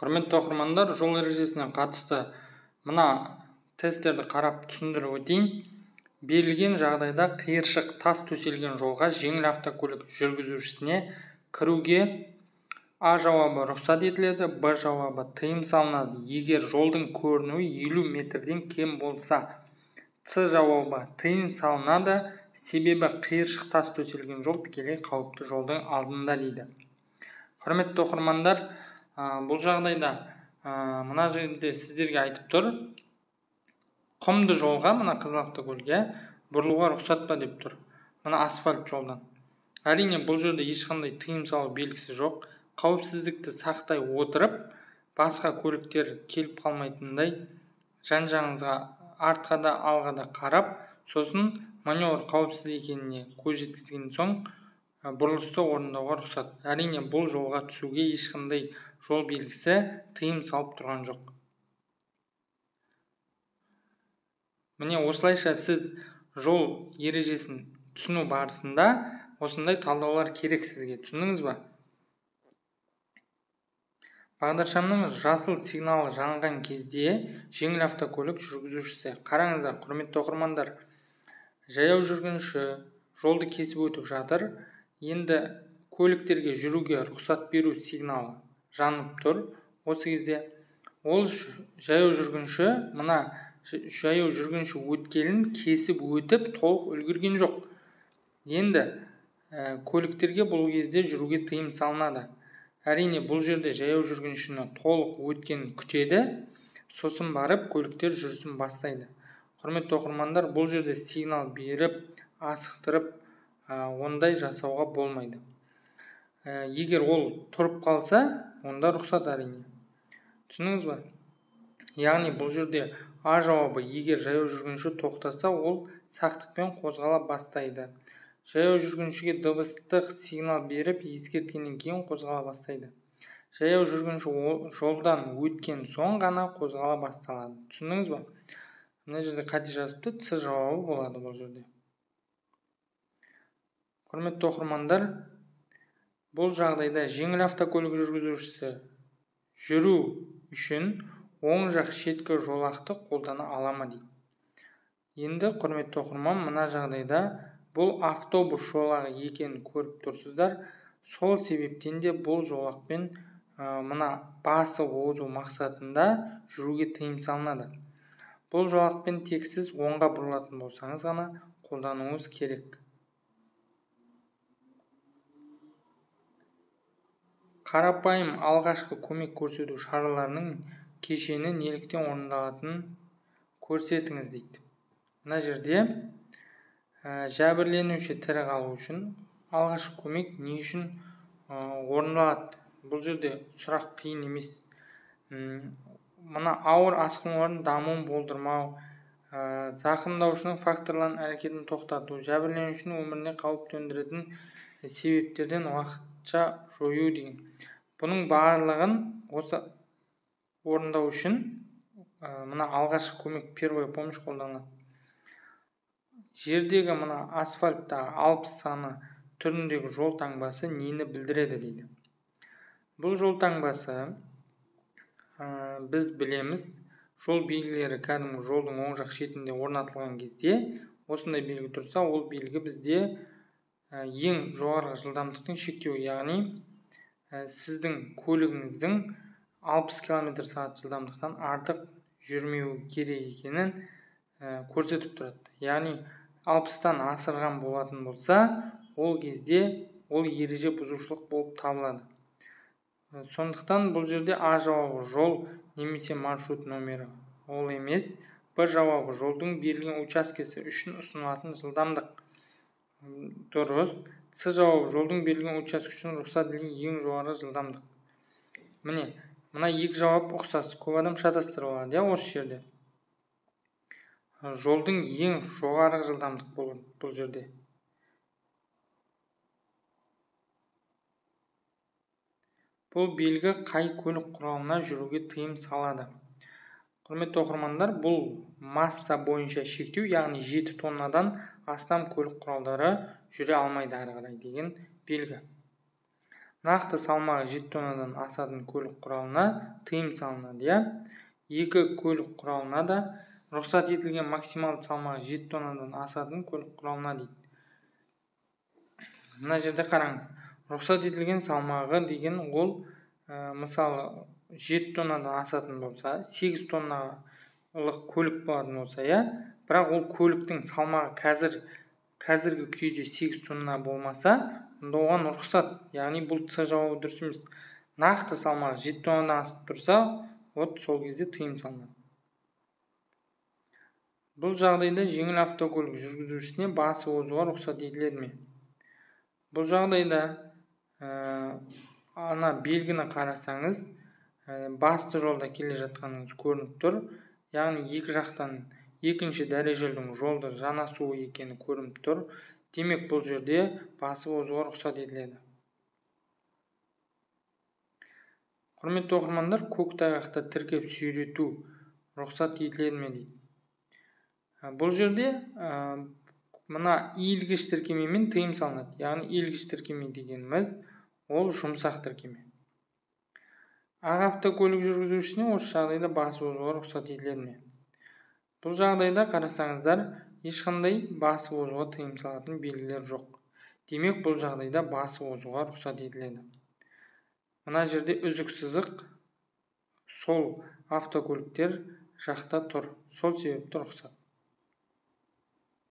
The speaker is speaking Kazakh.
Құрметті оқырмандар, жол ережесіне қатысты мына тесттерді қарап түсіндіріп өтейін. Берілген жағдайда қиыршық тас төселген жолға жеңіл автокөлік жүргізушісіне кіруге А жауабы рұқсат етіледі, Б жауабы тыйым салынады, егер жолдың көрінуі 50 метрден кем болса. С жауабы тыйым салынады, себебі қиыршық тас төселген жол тікелей қауіпті жолдың алдында дейді. Құрметті оқырмандар, бұл жағдайда мына жерде сіздерге айтып тұр, құмды жолға, мына қызыл автокөлікке бұрылуға рұқсат па деп тұр, мына асфальт жолдан. Әрине, бұл жерде ешқандай тыйым салу белгісі жоқ. Қауіпсіздікті сақтай отырып, басқа көліктер келіп қалмайтындай жан-жағыңызға, артқа да, алға да қарап, сосын маневр қауіпсіз екеніне көз жеткізген соң бұрылысты орындауға рұқсат. Әрине, бұл жолға түсуге ешқандай жол белгісі тыйым салып тұрған жоқ. Міне, осылайша сіз жол ережесін түсіну барысында осындай талдаулар керек сізге, түсіндіңіз ба? Бағдаршамның жасыл сигналы жанған кезде жеңіл автокөлік жүргізушісі, қараңыздар, құрметті оқырмандар, жаяу жүргінші жолды кесіп өтіп жатыр. Енді көліктерге жүруге рұқсат беру сигналы жанып тұр. Осы кезде ол жаяу жүргінші мына жаяу жүргінші өткелін кесіп өтіп толық үлгерген жоқ. Енді көліктерге бұл кезде жүруге тыйым салынады. Әрине, бұл жерде жаяу жүргіншіні толық өткенін күтеді, сосын барып көліктер жүрісін бастайды. Құрметті оқырмандар, бұл жерде сигнал беріп, асықтырып, ондай жасауға болмайды. Егер ол тұрып қалса, онда рұқсат әрине. Түсіндіңіз ба? Яғни бұл жерде А жауабы, егер жаяу жүргінші тоқтаса, ол сақтықпен қозғала бастайды. Жаяу жүргіншіге дыбыстық сигнал беріп, ескерткеннен кейін қозғала бастайды. Жаяу жүргінші жолдан өткен соң ғана қозғала басталады. Түсіндіңіз ба? Мына жерде қате жазыпты, С жауабы болады бұл жерде. Құрметті оқырмандар, бұл жағдайда жеңіл автокөлік жүргізушісі жүру үшін оң жақ шеткі жолақты қолдана ала ма дейді. Енді, құрметті оқырман, мына жағдайда бұл автобус жолағы екенін көріп тұрсыздар. Сол себептен де бұл жолақпен мына басып озу мақсатында жүруге тыйым салынады. Бұл жолақпен тек сіз оңға бұрылатын болсаңыз ғана қолдануыңыз керек. Қарапайым алғашқы көмек көрсету шараларының кешені неліктен орындалатынын көрсетіңіз дейді. Мына жерде жәбірленуші тірі қалу үшін алғашқы көмек не үшін орындалады? Бұл жерде сұрақ қиын емес. Мына ауыр асқынулардың дамуын болдырмау, зақымдаушының факторларының әрекетін тоқтату, жәбірленушінің өміріне қауіп төндіретін себептерден уақытша жою деген. Бұның барлығын осы орындау үшін мына алғашқы көмек, первая помощь қолданылады. Жердегі мына асфальттағы 60 саны түріндегі жол таңбасы нені білдіреді дейді. Бұл жол таңбасы біз білеміз, жол белгілері кәдімгі жолдың оң жақ шетінде орнатылған кезде осындай белгі тұрса, ол белгі бізде ең жоғарғы жылдамдықтың шектеуі, яғни сіздің көлігіңіздің 60 км/сағат жылдамдықтан артық жүрмеуі керек екенін көрсетіп тұрады. Яғни 60-тан асырған болатын болса, ол кезде ол ереже бұзушылық болып табылады. Сондықтан бұл жерде А жауабы жол немесе маршрут номері ол емес, Б жауабы жолдың берілген учаскесі үшін ұсынылатын жылдамдық. Дұрыс. С жауабы жолдың берілген учаскесі үшін рұқсат етілген ең жоғары жылдамдық. Міне, мына екі жауап ұқсас. Көп адам шатастырып алады, иә, осы жерде. Жолдың ең жоғары жылдамдық бұл жерде. Бұл белгі қай көлік құралына жүруге тыйым салады? Құрметті оқырмандар, бұл масса бойынша шектеу, яғни 7 тоннадан астам көлік құралдары жүре алмайды әрі қарай деген белгі. Нақты салмағы 7 тоннадан асатын көлік құралына тыйым салынады, иә. Екі көлік құралына да рұқсат етілген максималды салмағы 7 тоннадан асатын көлік құралына дейді. Мына жерде қараңыз, рұқсат етілген салмағы деген ол, мысалы 7 тоннадан асатын болса, 8 тонналық көлік болатын болса, иә, бірақ ол көліктің салмағы қазіргі күйде 8 тонна болмаса, онда оған рұқсат, яғни бұл С жауабы дұрыс емес. Нақты салмағы 7 тоннадан асып тұрса, вот сол кезде тыйым салынады. Бұл жағдайда жеңіл автокөлік жүргізушісіне басып озуға рұқсат етіледі ме? Бұл жағдайда ана белгіні қарасаңыз, басты жолда келе жатқаныңыз көрініп тұр. Яғни екі жақтан екінші дәрежелдің жолды жанасуы екені көрініп тұр. Демек, бұл жерде басып озуға рұқсат етіледі. Құрметті оқырмандар, көк тайғақта тіркеп сүйрету рұқсат етіледі ме дейді. Бұл жерде мына иілгіш тіркемемен тыйым салынады. Яғни иілгіш тіркеме дегеніміз ол жұмсақ тіркеме. Ақ автокөлік жүргізушісіне осы жағдайда басып озуға рұқсат етіледі ме? Бұл жағдайда қарасаңыздар, ешқандай басып озуға тыйым салатын белгілер жоқ. Демек, бұл жағдайда басып озуға рұқсат етіледі. Мына жерде үзік сызық сол автокөліктер жақта тұр. Сол себепті рұқсат.